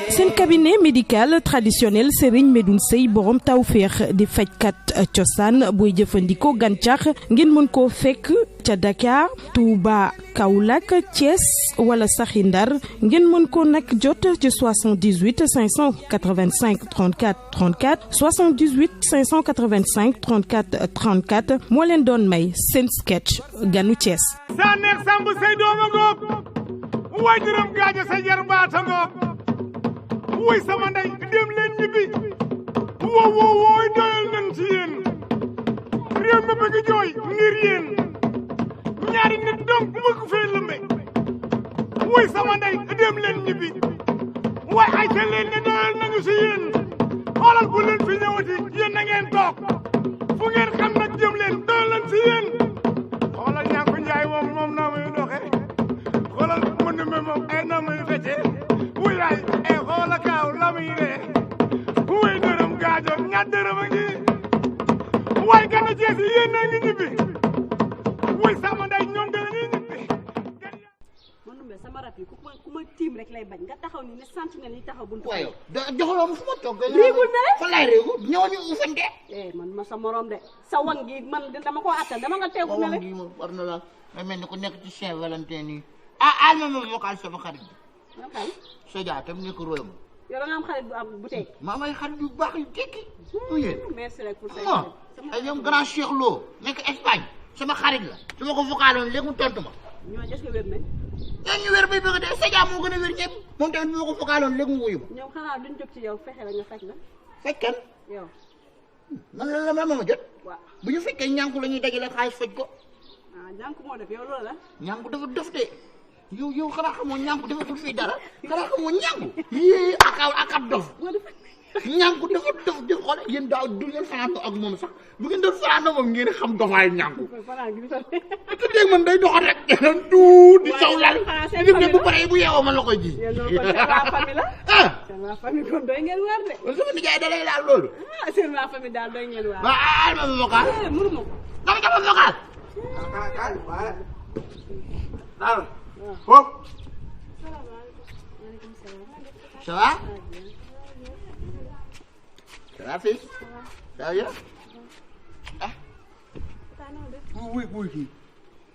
seen cabinet médical traditionnel Serigne Medoune Seye borom tawféex di fajkat cosaan booy jëfandikoo gàncax ngeen mën koo fekk ca Dakar Touba Kaolack Thiès wala saxi Ndar ngeen mën ko nag jot ci 78 585 34 34 78 585 34 34 moo leen doon may seen sketch ganu Thiès. sa neex samb say dooma ngoog waajuram gaaja sa jar baata ngoog wuy sama ndey dem leen ñibbi wooy doyal nañ ci yéen réew mi bëgg jooy ngir yéen ñaari nit donc bëgg fee lëmbe wuy sama ndey dem leen ñibbi waay ay ca leen ne doyal nañu ci yéen xoolal bu leen fi ñëwati yéen na ngeen toog fu ngeen xam nag jëm leen doyal nañ ci yéen xoolal ñaa ko njaay moom naa muy doxee xoolal mën na moom ay naa muy fecce wuy ay ay xoola kaaw la muy ree wuy dërëm gaajo ñaar dërëm a ngi waay gana Cees yi yéen naa ngi ñibbi wuy sama nday ñoom dana ngi ñibbi man numbe sama rap yi ku ma tiim rek lay bañ nga taxaw ni ne sentinelle yi taxaw buntu waaye joxaloo ma fu ma toog riigul na rek fa lay réegu ñëw ñu ufante man ma sa morom de sa wang gi man dama ko attal dama nga teeku ne rek moom war na la nga mel ni ku nekk ci Saint-Valentin yi alma ma vocal sama xarit bi kan Sodia tam nekk royam yow da nga am xarit bu am bu teg maa may xarit yu baax yu tekki merci rek pour say ay ñoom grand Cheikh Lo nekk Espagne sama xarit la su ma ko vocaloon léegi mu tontu ma ñoo est-ce que wér nañ ñu wér bay bëgg dee Sodia moo gën a wér ñëpp moom tamit bu ma ko vocaloon léegi mu wuyu ma ñoom xanaa duñ jóg ci yow fexe la nga faj la faj kan yow man la ma jot waaw bu ñu fekkee ñànku la ñuy dajale xaalis faj ko ñànku moo def yow loolu la ñànku dafa dof de yow xanaa xamoo ñànku defagul fii dara xanaa xamoo ñànku yii ak dof ñànku dafa dof di xool yéen daaw du ngeen fanaandoo ak moom sax bu ngeen doon fanaandoo moom ngeen xam dofaay ñànku te dégg man day doxal rek yeneen tuut di saw lal di def ne bu paree bu yeewoo man la koy ji seen waa famille kon doy ngeen waar de kon sama nijaay da lay laal loolu seen waa famille daal doy ngeen waar waaw alma ma vocal mënu ma ko dama dama vocal hop ça va ça va fii ça va bien wuy kii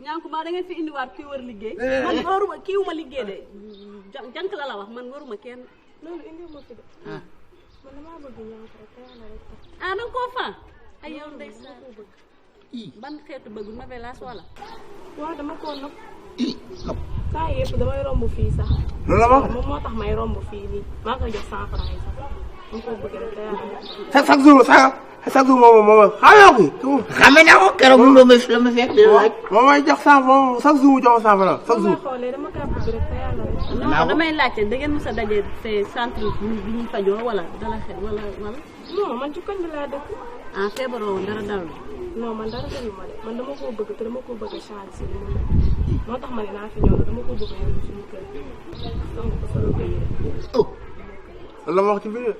ñànku maa da ngeen fi indiwaat kuy wër liggéey man waruma kii wuma liggéey de jànk la wax man waruma kenn loolu indi ma fi de man damaa bëgg ñànk rek te yàlla rek tax danga koo fan ay yow ndeysaan ban xeetu bëgg novelas wala waaw dama koo nopp saa yëpp damay romb fii sax loolu la wax moom moo tax may romb fii nii maa koy jox 100 francs yi sax dama koo bëgg rek te yàlla chaque jour moom xaaral ko xame naa ko keroog mu la ma fekk di laaj moom may jox 100 moom chaque jour mu jox 100 francs chaque jour xoolee dama kaa bëgg rek te yàlla rek non damay laajte da ngeen mos a daje fee centre bi ñuy fajoo wala dala xe wala non man ci koñ bi laa dëkk feebaroo woon dara dal non man dara dalu ma de man dama koo bëgg te dama koo bëgg a charge si li moo tax ma ne naa fi ñëw dama ko bëgg a yóbbu suñu kër donc ko solo ko yére loolu la ma wax ci biir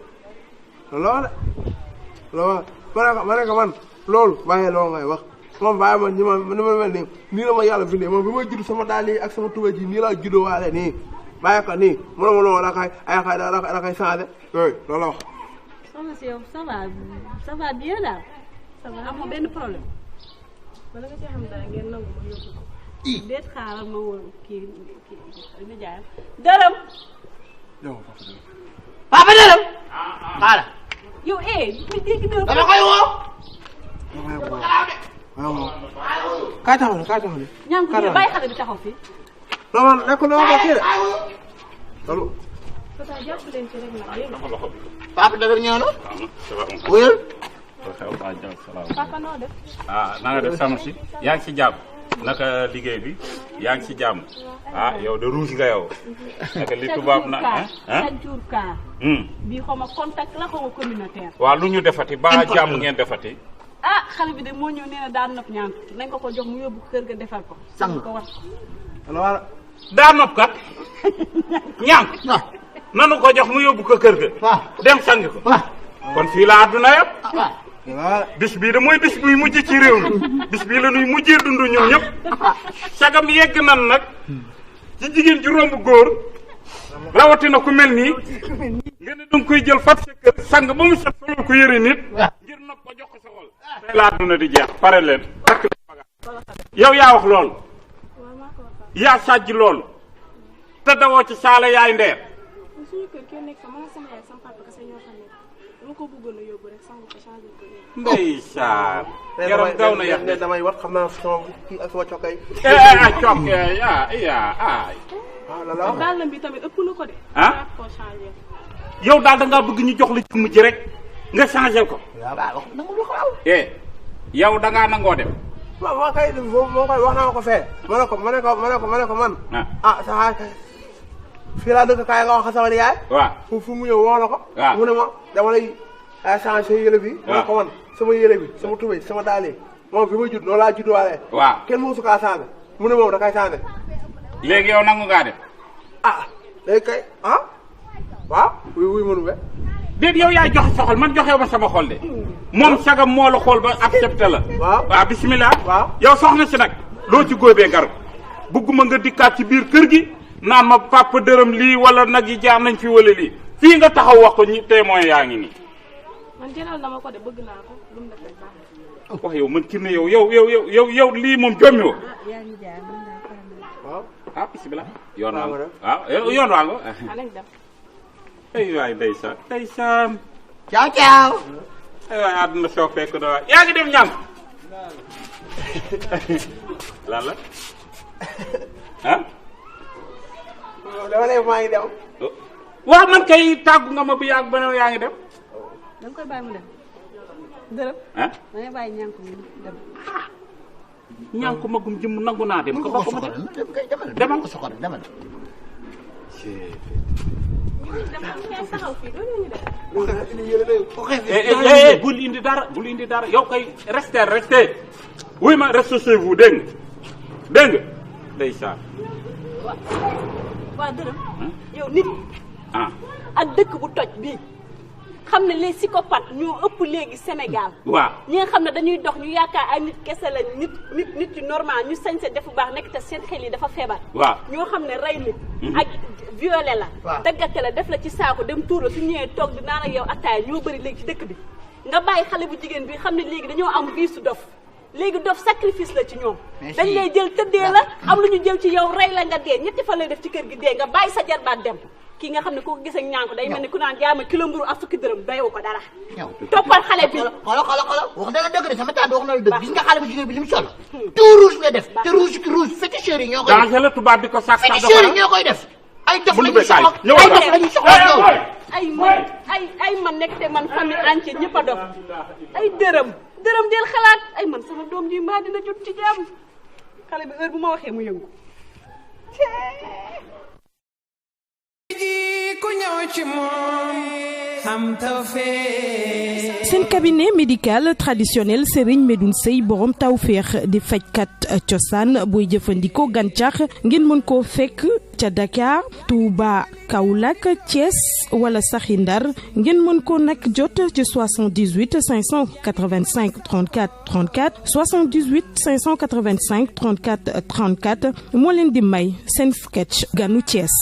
loolu la wax de loolu ma ne ko man loolu bàyyi loo ngay wax moom bàyyi man ni ma mel nii la ma yàlla bindee moom bi ma judd sama daal yi ak sama tuba ji nii laa juddoo waale nii bàyyi ko nii mu ne ma noonu da kay changé yooyu loolu la wax soxna si yow ça va bien daal ça va amoo benn problème wala nga cee xam dara ngeen nangu ma yóbbu ko déet xaaral ma woon kii nijaayam dërëm papa dërëm xaala yow mi dégg dërëm dama koy woo waaw kaay taxaw ne ñànku ñu bàyyi xale bi taxaw fii non man nekkul dama ko kii de loolu Fata jàpp leen ci rek nag dégg nga papa dërëm ñëw na wuyul papa noo def na nga def sama si yaa ngi ci jàmm naka liggéey bi yaa ngi ci jàmm yow de rouge nga yow naka li tubaab na jour car bii xaw ma contact la xaw ma communautaire waaw lu ñu defati ba jàmm ngeen defati xale bi de moo ñëw nee na daan nopp ñaan nañ ko jox mu yóbbu kër ga defal ko sang ko wax alors daa nopp kat ñaan nanu ko jox mu yóbbu ko kër ga dem sang ko kon fii la àdduna yëpp bis bii de mooy bis buy mujj ci réew mi bis bii la nuy mujjee dund ñun ñëpp sagam yegg nan nag ci jigéen ju romb góor rawatina ku mel nii nga ne danga koy jël fat sa kër sang ba mu set solal ko yëre nit ngir nopp ko jox ko sa xol tey laa duna di jeex pare leen takk leen bagage yow yaa wax loolu yaa sàjj loolu te dawoo ci saala yaay ndeer suñu kër kenn nekk fa man ak sama yaay sama papa kese ñoo fa nekk dama ko bëggoon a yóbbu rek sang ko changé ko ndeysaan yaram daw na yax damay wat xam naa sama kii ak sama cokkay cokke yaa daal bi tamit ëpp na ko de ah ko changé yow daal da ngaa bëgg ñu jox la ci mujj rek nga changé ko yow da ngaa nangoo dem moo koy wax naa ko fee ma ne ko man sa fii laa dëkk kaay nga wax sama yaay waaw fu mu ñëw wax na ko mu ne ma dama lay changé yére bi ma ne ko man sama yére bi sama tubéy sama daal moom fi ma judd noonu laa juddwaale waaw kenn mosu kaa changé mu ne moom da kay changé léegi yow nangu ngaa def léegi kay waaw wuy mënu be déet yow yaay joxe sa xol man joxewu ma sama xol de moom sagam moo la xool ba accepté la waaw bismillah yow soxna si nag loo ci góobee gar bëgguma nga dikkaat ci biir kër gi naan ma papa dërëm lii wala nag yi jaar nañ fi wala lii fii nga taxaw wax ko ñi témoin yaa ngi nii man jëlal dama ko de bëgg naa ko lu mu def rek baax wax yow man ki ne yow lii moom jommi woo bismillah yoon waa nga yoon waa nga nañ dem ay waay ndeysaan ciao ciao ay waay àdduna soo fekk na waay yaa ngi dem ñam lan la dama ne maa ngi dem waaw man kay tàggu nga ma bu yàgg ba ne yaa ngi dem da nga koy bàyyi mu dem dërëm da ngay bàyyi ñànk mu dem ñànk magum jëm nangu naa dem ko ba ko ma dem demal ko soxor demal bul indi dara yow kay restez wuy ma restez chez vous dégg nga ndeysaan waa dërëm yow nit ak dëkk bu toj bii xam ne les psychopathes ñoo ëpp léegi Sénégal waaw ñi nga xam ne dañuy dox ñu yaakaar ay nit kese la nit yu normal ñu sañ sa defu baax nekk te seen xel yi dafa feebar waaw ñoo xam ne rey nit ak violé la daggate la def la ci saako dem tuur la su ñëwee toog di naan ak yow attaaya ñoo bëri léegi ci dëkk bi nga bàyyi xale bu jigéen bi xam ne léegi dañoo am viisu dof léegi dof sacrifice la ci ñoom dañ lay jël tëddee la am lu ñu jël ci yow rey la nga dee ñetti fan lay def ci kër gi dee nga bàyyi sa jarbaat dem kii nga xam ne ku ko gis ak ñaan ko day mel ni ku naan jaama kilo mburu ak fukki dërëm doyewu ko dara toppal xale bi xoolal wax dëgg dëgg de sama tànn wax na la dëgg gis nga xale bu jigéen bi li mu sol tout rouge la def te rouge féticheurs yi ñoo koy danger la tubaab bi ko sax féticheurs yi ñoo koy def ay dof lañu soxla ay man nekk te man famille entière ñëpp a dof ay dërëm del xalaat ay man sama doom ji mbaa dina jot ci jàmm xale bi heure bu ma waxee mu yëngu seen cabinet médical traditionnel Serigne Medoune Seye borom tawféex di fajkat cosaan booy jëfandikoo gàncax ngeen mën koo fekk ca Dakar Touba Kaolack Thiès wala saxi Ndar ngeen mën ko nag jot ci 78 585 34 34 78 585 34 34 moo leen di may seen sketch ganu Thiès.